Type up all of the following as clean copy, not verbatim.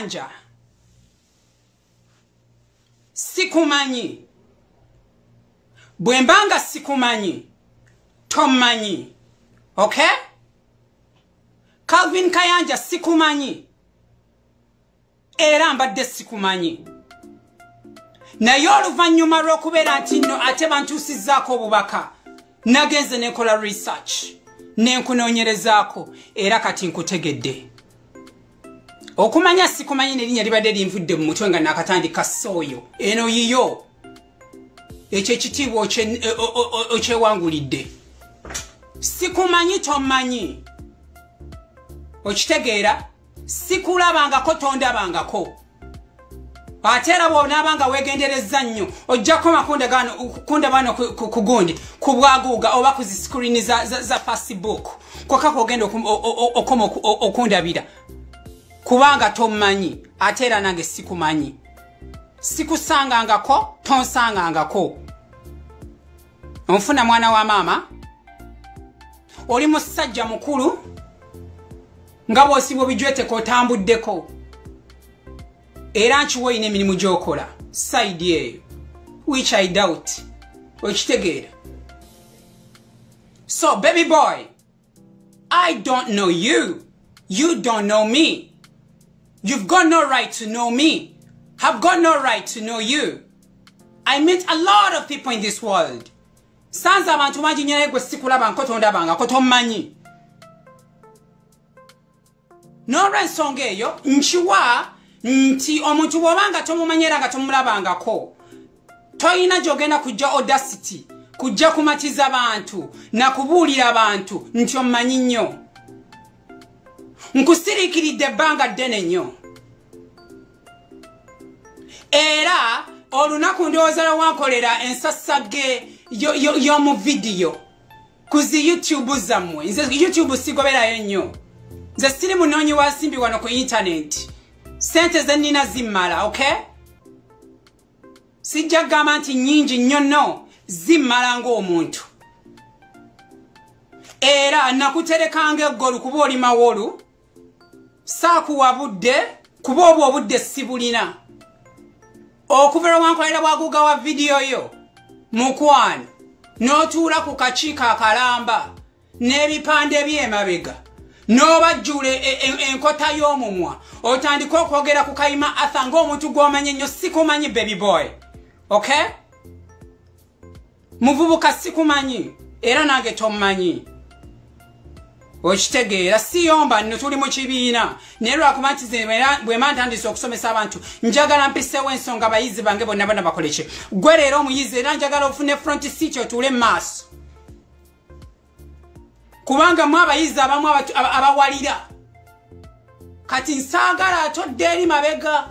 Kayanja, sikumanyi. Bwe mbanga sikumanyi, tomanyi. Okay? Calvin Kayanja, sikumanyi. Era mbadde sikumanyi. Naye oluvannyuma lw'okubeera nti nno ate bantuusizzaako obubaka, nagenze nenkola research, nenkunoonyerezaako, era kati nkutegedde. Okumanya sikumanyi n'erinnya libadde linvudde mu mutwe nga nakatandika sooyo. Eno yiyo. Ekyo ekitiibwa okyewangulidde. Sikumanyi, tomanyi. Okitegeera? Sikulabangako, tondabangako. Ate era bw'onaabanga weegendereza nnyo, ojja koma kundabano ku gundi, ku bwaguuga oba ku zi screen za Facebook. Kwokka kw'ogenda okoma okundabira. Kubanga tommanyi, ate era nange sikumanyi. Sikusangangako, tonsangangako. Onfuna mwana wa maama? Oli musajja mukulu nga bw'osiba obijweteko otambuddeko. Era nkiwa olina emirimu gy'okola side eyo, which I doubt. Okitegeera? So baby boy, I don't know you. You don't know me. You've got no right to know me. Have got no right to know you. I meet a lot of people in this world. Sanze abantu bangi nnyo, naye gwe sikulaba tondabangako, tommanyi. N'olw'ensonga eyo nkiwa nti omuntu bw'obanga tomumanyi era nga tomulabangako, toyina gy'ogenda kujja audacity kujja kumatiza bantu na kubuulira bantu nti ommanyi nnyo. Nkusiriikiridde ebbanga ddene nnyo. Era olunaku ndowooza lwe wankolera ensasage y'omu vidiyo ku zi YouTube zammwe. Nze YouTube sigoberayo nnyo. Nze siri munoonyi wa nsimbi wano ku internet. Sente ze nnina zimmala, okay? Sijja kugamba nti nnyingi nnyo, no, zimmala ng'omuntu. Era nakuterekanga eggolu kuba oli mawolu, saakuwa budde kuba obwo obudde sibulina. Okuva lwe wankolera bwaguuga wa vidiyo yo, mukwano, n'otuula ku kakiiko akalamba n'ebipande by'emabega, n'obajjula enkota y'omumwa, otandike okwogera ku Kayima Arthur ng'omuntu gw'omanyi ennyo. Sikumanyi, baby boy, okay? Muvubuka, sikumanyi era nange tommanyi. Okitegeera? Siyomba nno, tuli mu kibiina, naye lwakuba nti bwe mba ntandise okusomesa abantu, njagala mpisewo ensonga abayizi bange bonna bonna bakole ki. Gwe leero omuyizi, era njagala ofune front seat, otuule mu maaso, kubanga mu abayizi abamu abawalira. Kati nsaagala atodde eri mabega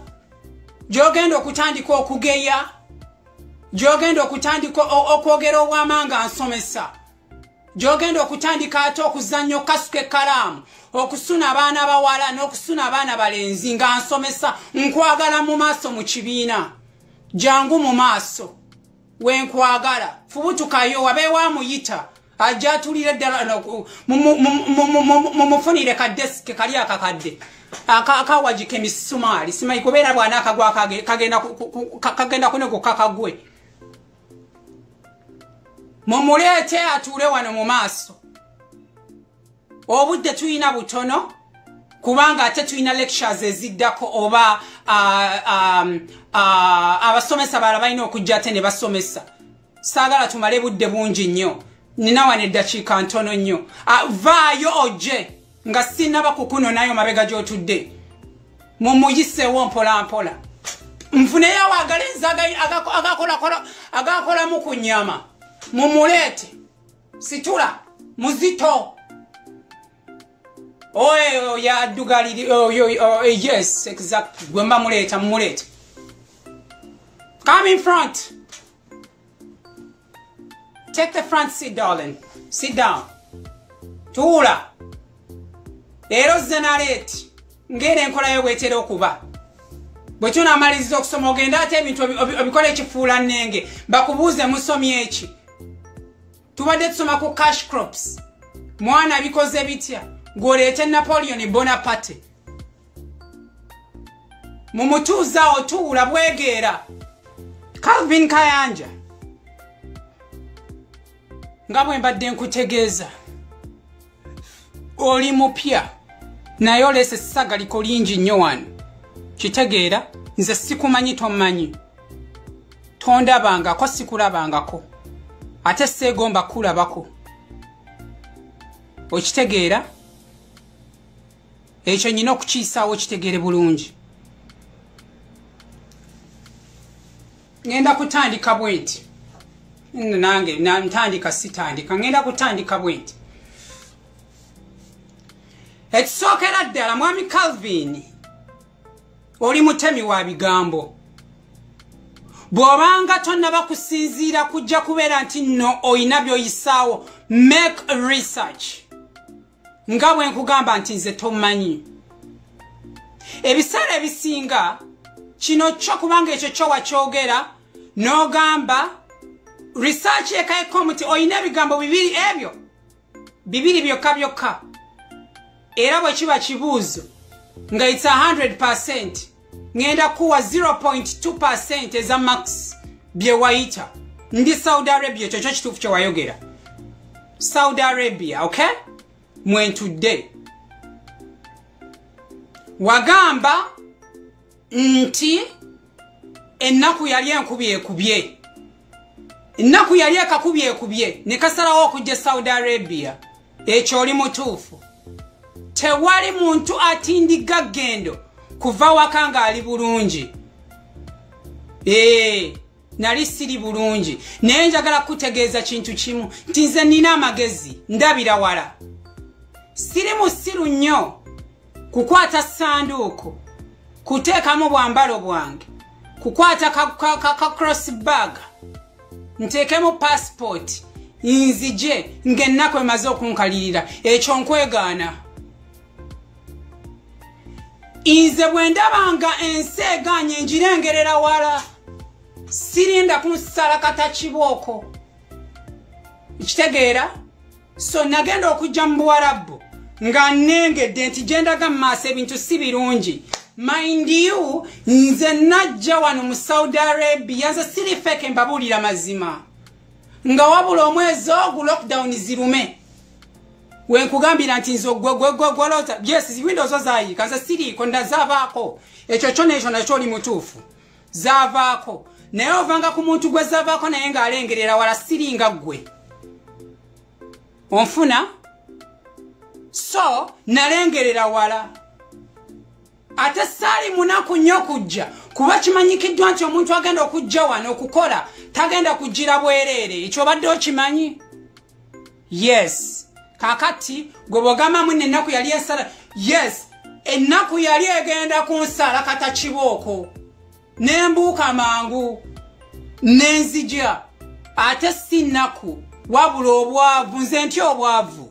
gy'ogenda okutandika okugeya, gy'ogenda okutandika okwogera obwama nga nsomesa, gy'ogenda okutandika ate okuzannya, okukasuka ekkalaamu, okusuna abaana bawala n'okusuna abaana balenzi nga nsomesa. Nkwagala mu maaso mu kibiina. Jangu mu maaso wenkwagala. Fubutukayo, wabeewo amuyita ajja atulire ddala. Mumufunire ka desk kali akakadde akawagika emisumaali, simanyi kubeera bwana akagwa kagenda kuneguka kagwe. Mumuleete atuule wano mu maaso. Obudde tulina butono kubanga ate tulina lectures eziddako oba abasomesa balala balina okujja ate ne basomesa. Saagala tumale budde bungi nnyo, nina wano eddakiika ntono nnyo. Vaayo ojje nga sinnaba kukunonayo mabega gy'otudde. Mumuyiseewo mpola mpola. Nfuneyo agalenzi agakolamu ku nnyama, mumuleete. Situla muzito oyo yaddugaliri oyo. Yes, exact, gwe mba muleeta. Mumuleete. Come in front. Take the front seat, darling. Sit down. Tuula. Leero zze naleeti ng'era enkolayo bwetera okuba. Bwe tunaamaliriza okusoma, ogenda ate ebintu obikola ekifuula nnenge, bakubuuze musomye eki. Tubadde tusoma ku cash crops. Mwana, bikoze bitya gw'oleete Napoleon Bonaparte? Mumutuuza otuula bwegeera. Calvin Kayanja, nga bwe mbadde nkutegeeza, oli mupya naye oleese essagaliko lingi nnyo wano. Kitegeera, nze sikumanyi, tommanyi, tondabangako, sikulabangako, ate seegomba kulabako. Okitegeera? Ekyo nnina okukiyisaawo kitegeere bulungi. Ngenda kutandika bwe nti. Nange ntandika sitandika, ngenda kutandika bwe nti. Ekisookera ddala, mwami Calvin, oli mutemi wa bigambo. Bw'obanga tonnaba kusinziira kujja kubeera nti nno oyina by'oyisaawo, make research. Nga bwe nkugamba nti nze tommanyi. Ebiseera ebisinga kino kyo, kubanga ekyo kyo wakyogera n'ogamba research ekaeko muti oyina ebigambo bibiri, ebyo bibiri byokka byokka. Era bwe kiba kibuuzo nga it's 100%, ngenda kuwa 0.2% eza max bye wayita. Ndi Saudi Arabia, ekyo kyo kituufu kye wayogera. Saudi Arabia, okay? Mwentudde. Wagamba nti ennaku yali enkubye ekubye. Ennaku yali ekakubye ekubye ne kasalawo okujja Saudi Arabia. Ekyo oli mutuufu. Tewali muntu atindiga gendo kuva waka ng'ali bulungi. Nali siri bulungi. Naye njagala kutegeeza kintu kimu nti nze nnina amagezi, ndabira wala. Siri musiru nnyo kukwata ssanduuko, kuteekamu bwambalo bwange, kukwata ka cross bag, nteekemu passport, nzije ng'ennaku emaze okunkalirira. Ekyo nkwegaana. Nze bwe ndabanga ensi egaanye ngirengerera wala, sirinda kunsala kata kibooko. Kitegeera? So nagenda okujja mu Buwarabu nga nnengedde nti gye ndaga mu maaso ebintu si birungi. Mind you, nze najja wano mu Saudi Arabia, nze siri fake, mbabuulira mazima. Nga wabula omwezi ogwo lockdown zirume. We nkugambira nti nze gwolota, yes, windows zo zaayika, nze siriiko, ndazaavaako. Ekyo kyo n'ekyo nakyo oli mutuufu. Zaavaako. Naye ovanga ku muntu gwe zaavaako naye ng'alengerera wala, siringa ggwe. Onfuna? So, nalengerera wala. Ate saali munaku nnyo kujja, kuba kimanyikiddwa nti omuntu agenda okujja wano okukola tagenda kujjira bwereere. Ekyo obadde okimanyi? Yes. Kaakati gwe bw'ogamba munno ennaku yali esala, yes, ennaku yali egenda kunsala kata kibooko. Ne mbuuka mangu ne nzija. Ate si nnaku, wabula obwavu. Nze ntya obwavu.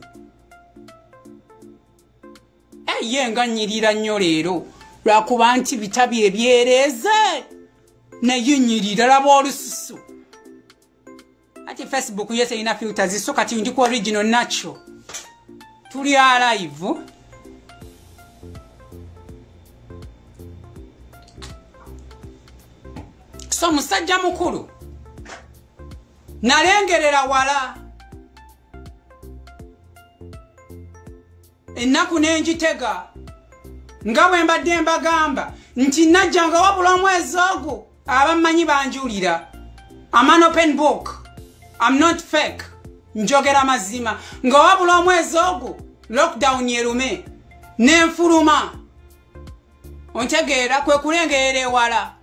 Ye nga nnyirira nnyo leero lwakuba nti bitabi ebyereeze, naye nnyirira, laba olususu. Ati Facebook ye terina filters, so kati ndi ku original natural. Tuli alive. So musajja mukulu, nalengerera wala. Ennaku n'engitega. Nga bwe mbadde mbagamba nti najja nga wabula omwezi ogwo, abammanyi banjulira. I'm an open book. I'm not fake. Njogera mazima. Nga wabula omwezi ogwo lockdown yerume nenfuluma. Ontegeera? Kwe kulengerera ewala.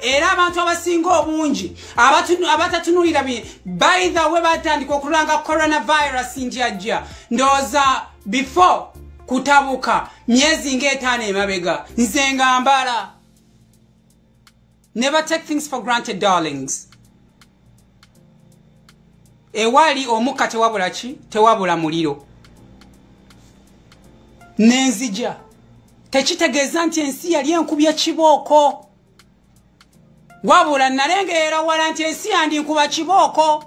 Era abantu abasinga obungi abatatunulira, by the way, batandika okulanga coronavirus nti ajja, ndowooza before kutabuka myezi ng'etaano emabega. Nze nga mbala. Never take things for granted, darlings. Ewali omukka tewabula ki? Tewabula muliro. Nenzija. Tekitegeeza nti ensi yali enkubya kibooko. Wabula nalengeera wala nti ensi yandinkuba kibooko.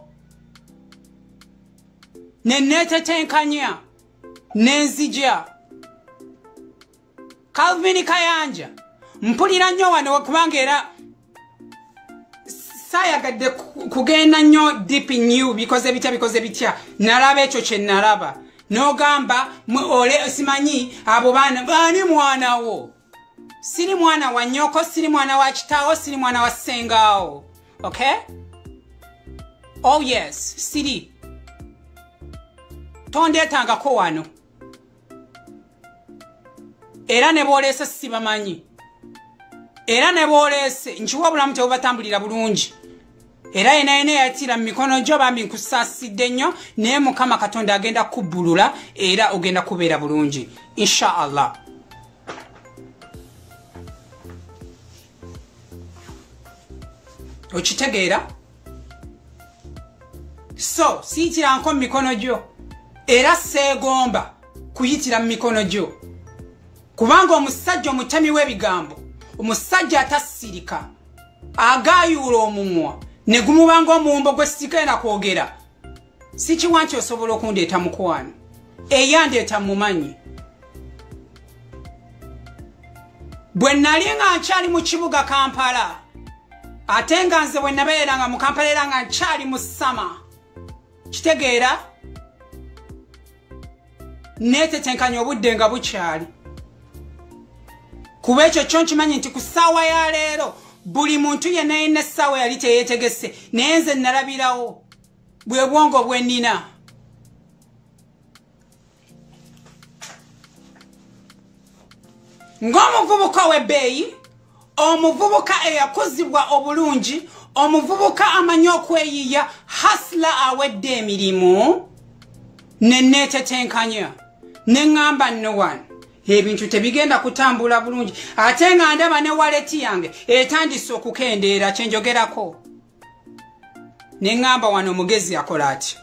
Ne neetetenkanya. Nenzija. Calvin Kayanja, Mpulira nnyo wano kubanga era saayagadde kugenda nnyo deep in you, bikoze bitya bikoze bitya. Nalaba ekyo kye nalaba. N'ogamba ole simanyi abo baana baani mwana wo. Siri mwana wa nnyoko, siri mwana wa kitaawo, siri mwana wa ssengaawo. Okay? Oh yes, siri. Tondeetangako wano. Era ne bw'oleese sibamanyi. Era ne bw'oleese nkiwa obulamu tebubatambulira bulungi. Era yena yena eyatira mu mikono gyo bambi nkusaasidde nnyo, naye Mukama Katonda agenda kubbulula era ogenda kubeera bulungi. Inshallah. Okitegeera? So, siyitiranko mu mikono gyo. Era seegomba kuyitira mu mikono gyo. Kubanga omusajja omutemi w'ebigambo, omusajja atasirika, agaayuula omumwa, ne gumubanga omuwumbo gwe sigenda kwogera. Sikiwa nti osobola okundeeta mukwano. Eyandeeta mumanyi. Bwe nali nga nkyali mu kibuga Kampala, ate nga nze bwe nabeeranga mu Kampala era nga nkyali mu ssama. Kitegeera? Neetetenkanya obudde nga bukyali. Kuba ekyo kyo nkimanyi nti ku ssaawa ya leero buli muntu yenna yenna essaawa yali teyeetegese, naye nze nalabirawo bwe bwongo bwe nnina. Ng'omuvubuka ow'ebbeeyi, omuvubuka eyakuzibwa obulungi, omuvubuka amanyi okweyiya, hasla awedde emirimu, ne neetetenkanya ne ŋŋamba nno wano ebintu tebigenda kutambula bulungi, ate nga ndaba ne waleti yange etandise okukendeera kye njogerako. Ne ŋŋamba wano omugezi akola ati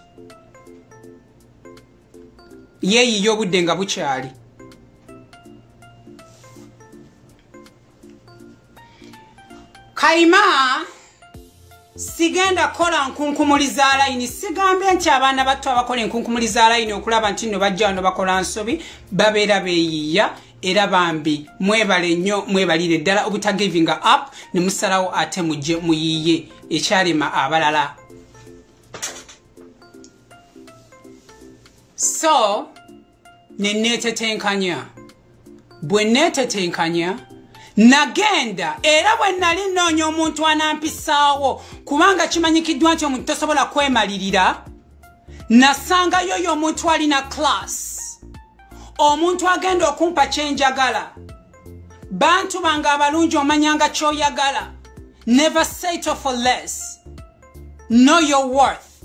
yeeyiya obudde nga bukyali. Kayima sigenda kola nkunkumuli za layini. Sigambye nti abaana bato abakola enkunkumuli za layini okulaba nti nno bajja wano bakola nsobi, babeera beeyiya era bambi mwebale nnyo, mwebalire ddala obutagivinga up ne musalawo ate mujje muyiiye ekyalema abalala. So ne neetetenkanya. Bwe neetetenkanya nagenda, era bwe nali nnoonya omuntu anampisaawo, kubanga kimanyikiddwa nti omuntu tosobola kwemalirira, nasangayo yo omuntu alina class, omuntu agenda okumpa kye njagala. Bantu bange abalungi, omanyanga ky'oyagala. Never settle for less. Know your worth.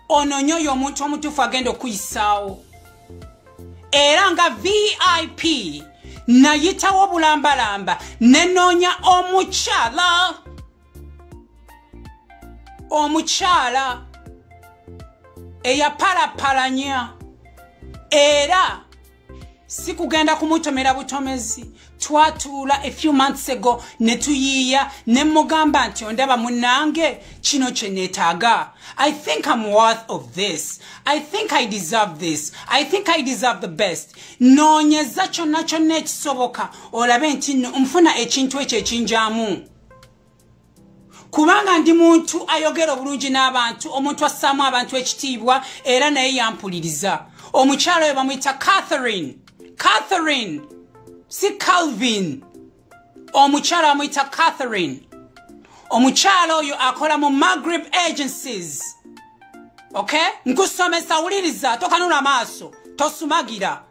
Onoonye oyo omuntu omutuufu agenda okuyisaawo. Era nga VIP nayitawo bulambalamba ne nnoonya omukyala, omukyala eyapalapalanya, era si kugenda kumutomera butomezi. Twatuula a few months ago ne tuyiiya, ne mugamba nti ondaba munnange, kino kye neetaaga. I think I'm worth of this. I think I deserve this. I think I deserve the best. Noonyeza kyonna kyonna ekisoboka olabe nti nno nfuna ekintu ekyo ekinjaamu. Kubanga ndi muntu ayogera obulungi n'abantu, omuntu assaamu abantu ekitiibwa, era naye yampuliriza. Omukyala oyo bamuyita Catherine. Catherine, si Calvin. Omukyala bamuyita Catherine. Omukyala oyo akola mu Maghreb Agencies. Okay? Nkusomesa, wuliriza, tokanula maaso, tosumagira.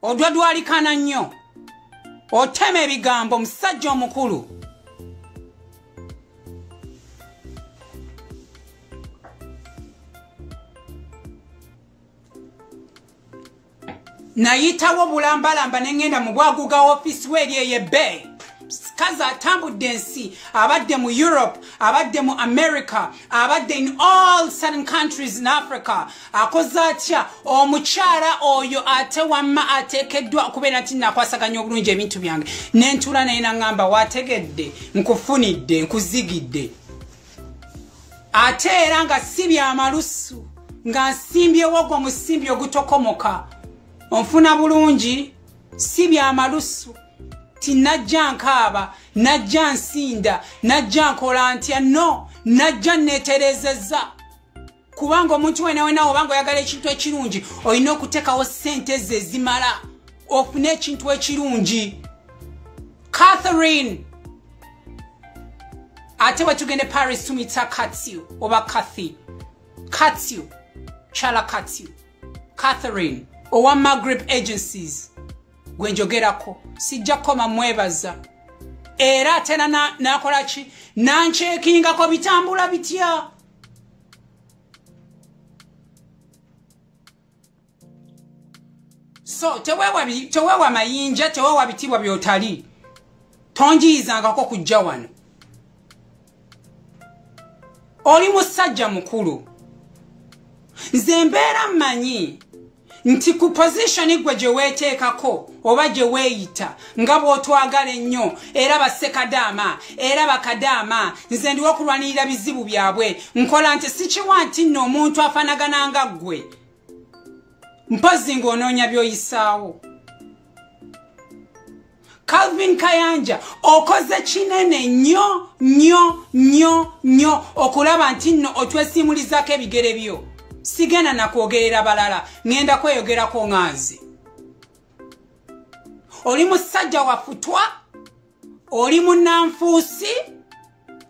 Odwadwalikana nnyo. Otema ebigambo, omusajja omukulu. Nayitawo bulambalamba ne ŋŋenda mu bwaguga ofiisi we eri ey'ebbeeyi. Kazi atambudde ensi, abadde mu Europe, abadde mu America, abadde in all certain countries in Africa. Akoze atya omukyala oyo ate wamma ateekeddwa okubeera nti nakwasaganya obulungi ebintu byange. Ne ntuula naye naŋŋamba waategedde, nkufunidde, nkuzigidde. Ate era nga si byamalusu, nga nsimbyewo ogwo musimbi ogutokomoka. Onfuna bulungi, si bya malusu. Ti najja nkaaba, najja nsinda, najja nkola ntya, no, najja neeterezezza. Kubanga omuntu wena wena obanga oyagala ekintu ekirungi, olina okuteekawo ssente ze ezimala ofune ekintu ekirungi. Catherine, ate bwe tugende Paris tumuyita Katiu oba Kathy. Katiu, Chala Katiu, Catherine owa Maghreb Agencies gwe njogerako, sijja kukoma mwebaza. Era ate n'akola ki? Nankyekingako bitambula bitya. So teweewa mayinja, teweewa bitibwa by'otali. Tonjiyizangako kujja wano. Oli musajja mukulu. Nze mbeera mmanyi nti ku position gwe gye weeteekako oba gye weeyita nga bw'otwagala ennyo, era bassekadaama, era bakadaama, nze ndiwo okulwanirira bizibu byabwe. Nkola nti sikiwa nti nno omuntu afaanagana nga ggwe, mpozzi ng'onoonya by'oyisaawo. Calvin Kayanja, okoze kinene nnyo nnyo nnyo nnyo okulaba nti nno otwesiimulizaako ebigere byo. Sigenda nakwogerera balala, ŋŋenda kweyogerako nga nze. Oli musajja wafutwa, oli munnanfuusi,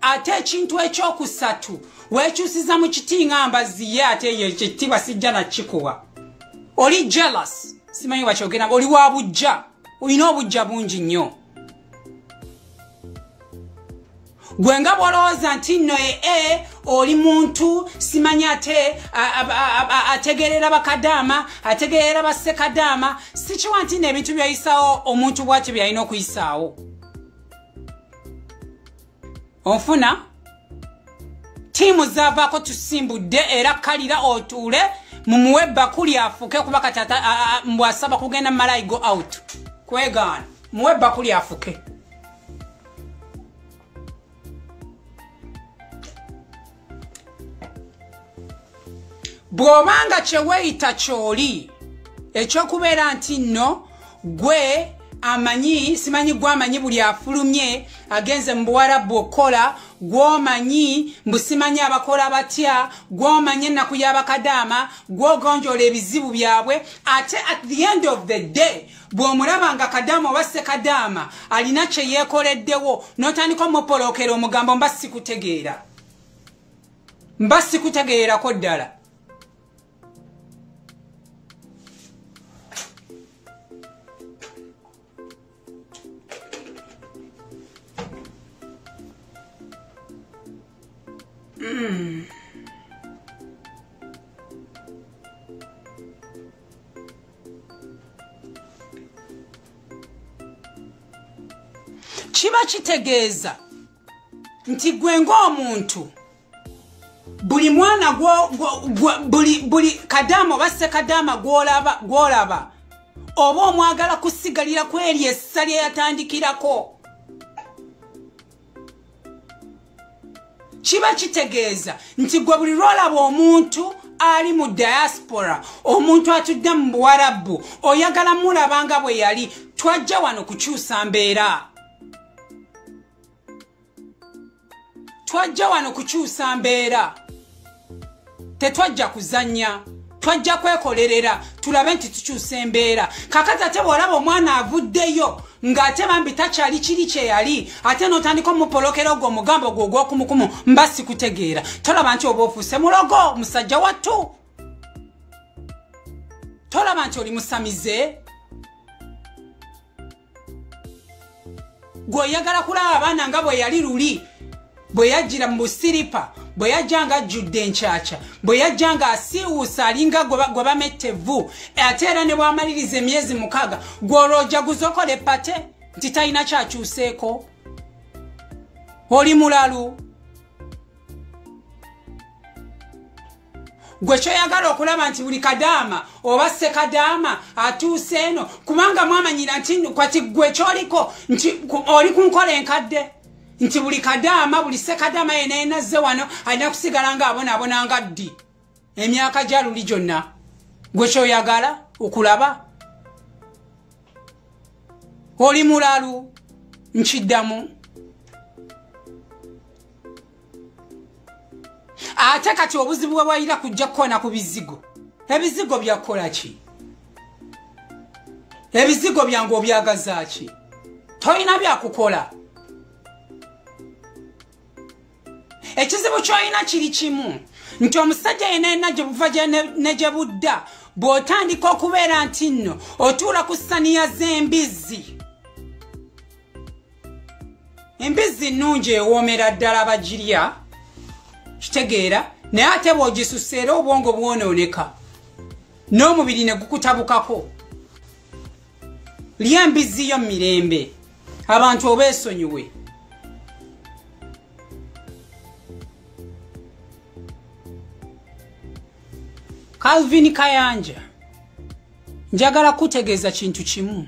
ate ekintu ekyokusatu weekyusiza mu kiti nga mbazzi ye, ate eyo ekitiibwa sijja nakikuwa. Oli jealous, simanyi wakyogera, oli wa bujja, olina obujja bungi nnyo. Gwe nga bw'olowooza nti nno oli muntu simanyi ate ategerera bakadaama, ategerera bassekadaama, sikiwa nti nno ebintu by'oyisaawo omuntu bw'atyo by'alina okuyisaawo. Onfuna? Ttiimu zaavaako tusimbudde, era kalira otuule mumuwe ebbakuli afuke, kuba kati mbw'asaba kugenda Malayi go out. Kwegaana, muwe ebbakuli afuke. Bw'obanga kye weeyita ky'oli, ekyokubeera nti nno gwe amanyi, simanyi gwe amanyi buli afulumye agenze mu Buwarabu okukola, gw'omanyi mbu simanyi abakola batya, gw'omanyi ennaku y'abakadaama, gw'ogonjoola ebizibu byabwe, ate at the end of the day bw'omulaba nga kadaama oba ssekadaama alina kye yeekoleddewo n'otandika omupolookera omugambo, mba sikutegeera, mba sikutegeerako ddala. Kiba kitegeeza nti gwe ng'omuntu buli mwana buli kadaama oba ssekadaama gw'olaba oba omwagala kusigalira ku eryo essa lye yatandikirako. Kiba kitegeeza nti gwe buli lw'olaba omuntu ali mu diaspora, omuntu atudde mu Buwarabu, oyagala mulaba nga bwe yali. Twajja wano kukyusa mbeera. Twajja wano kukyusa mbeera. Tetwajja kuzannya, twajja kwekolerera tulabe nti tukyusa embeera. Kakati ate bw'olaba omwana avuddeyo ng'ate bambi takyali kiri kye yali, ate n'otandika omupolokera ogwo omugambo gwo ogw'okumukumu, mba sikutegeera. Tolaba nti oba ofuuse mulogo, musajja wattu? Tolaba nti oli musamize? Gwe oyagala kulaba abaana nga bwe yali luli, bwe yajjira mu busiripa, bwe yajja nga ajjudde enkyakya, bwe yajja nga asiiwuusa alinga gwe bametta evvu, ate era ne bw'amaliriza emyezi 6 gw'olwojaguza okola eppate nti talina kyakyuseeko. Oli mulalu. Gwe kyoyagala okulaba nti buli kadaama oba ssekadaama atuuse eno, kubanga mwamanyira nti kati gwe kyoliko nti oli ku nkola enkadde, nti buli kadaama, buli ssekadaama yenna yenna azze wano alina kusigala ng'abonaabona nga ddi emyaka gya luli gyonna. Gwe kyoyagala okulaba? Oli mulalu nkiddamu. Ate kati obuzibu bwe bwayira kujja kukona ku bizigo. Ebizigo byakola ki? Ebizigo byange obyagaza ki? Tolina byakukola. Ekizibu ky'olina kiri kimu nti omusajja yenna gye buva ne gye budda, bw'otandika okubeera nti nno otuula ku ssaniya z'embizzi. Embizzi nnungi ewoomera ddala bagirya, kitegeera, naye ate bw'ogisusa era obwongo bwonooneka n'omubiri ne gukutabukako. Lya embizzi yo mu mirembe, abantu obeesonyiwe. Calvin Kayanja, njagala kutegeeza kintu kimu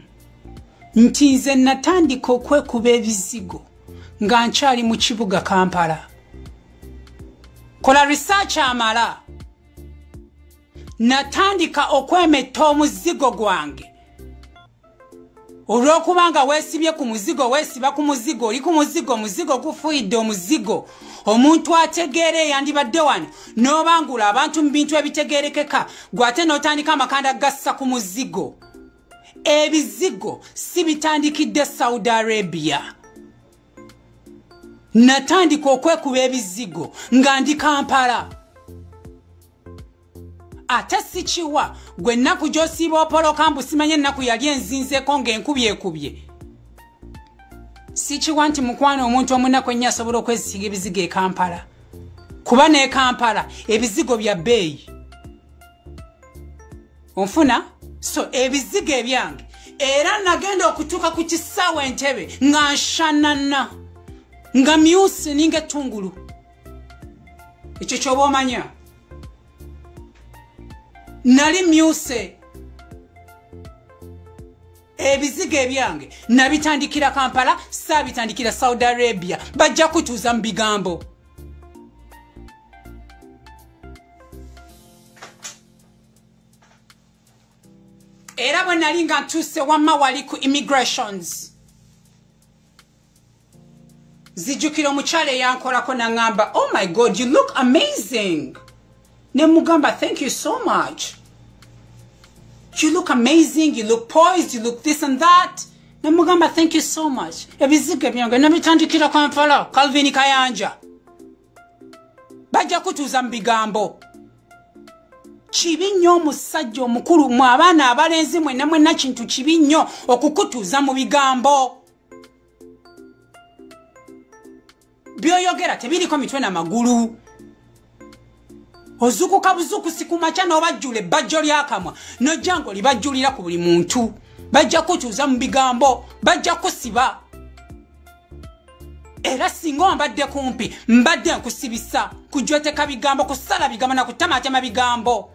nti nze natandika okwekuba ebizigo nga nkyali mu kibuga Kampala. Kola research amala. Natandika okwemetta omuzigo gwange. Olw'okubanga weesibye ku muzigo, weesiba ku muzigo, oli ku muzigo, muzigo gufuuyidde omuzigo. Omuntu ategeera eyandibadde wano n'obangula abantu mu bintu ebitegeerekeka, gwe ate n'otandika amakanda gassa ku muzigo. Ebizigo si bitandikidde Saudi Arabia. Natandika okwekuba ebizigo nga ndi Kampala. Ate si kiwa gwe ennaku gy'osiiba opoloka mbu simanye ennaku yali enzinzeeko ng'enkubye ekubye. Si kiwa nti mukwano omuntu omunaku ennyo asobola okwesiiga ebizigo e Kampala. Kuba n'e Kampala ebizigo bya bbeeyi. Onfuna? So ebizigo ebyange era nagenda okutuuka ku kisaawe Entebbe nga nshanana, nga myusi ninga ettungulu. Ekyo ky'oba omanya. Nali myuse. Ebizigo ebyange nabitandikira Kampala, saabitandikira Saudi Arabia. Bajja kutuuza mu bigambo. Era bwe nali nga ntuuse wamma wali ku immigrations, zijjukira omukyala eyankolako n'aŋŋamba, "Oh my God, you look amazing." Ne mugamba, "Thank you so much. You look amazing, you look poised, you look this and that." Ne mugamba, "Thank you so much." Ebizigo ebyange nabitandikira Kampala, Calvin Kayanja. Bajja kutuuza mu bigambo. Kibi nnyo omusajja omukulu, mwe abaana abalenzi mwenna mwenna, kintu kibi nnyo okukutuuza mu bigambo. By'oyogera tebiriko mitwe na magulu. Ozuukuka buzuukusi ku makya n'obajjula ebbajjo ly'akamwa, n'ojja ng'olibajjulira ku buli muntu. Bajja kutuuza mu bigambo, bajja kusiba. Era singa ombadde kumpi, mbadde nkusibisa kujweteka bigambo, kusala bigambo na kutamatema bigambo.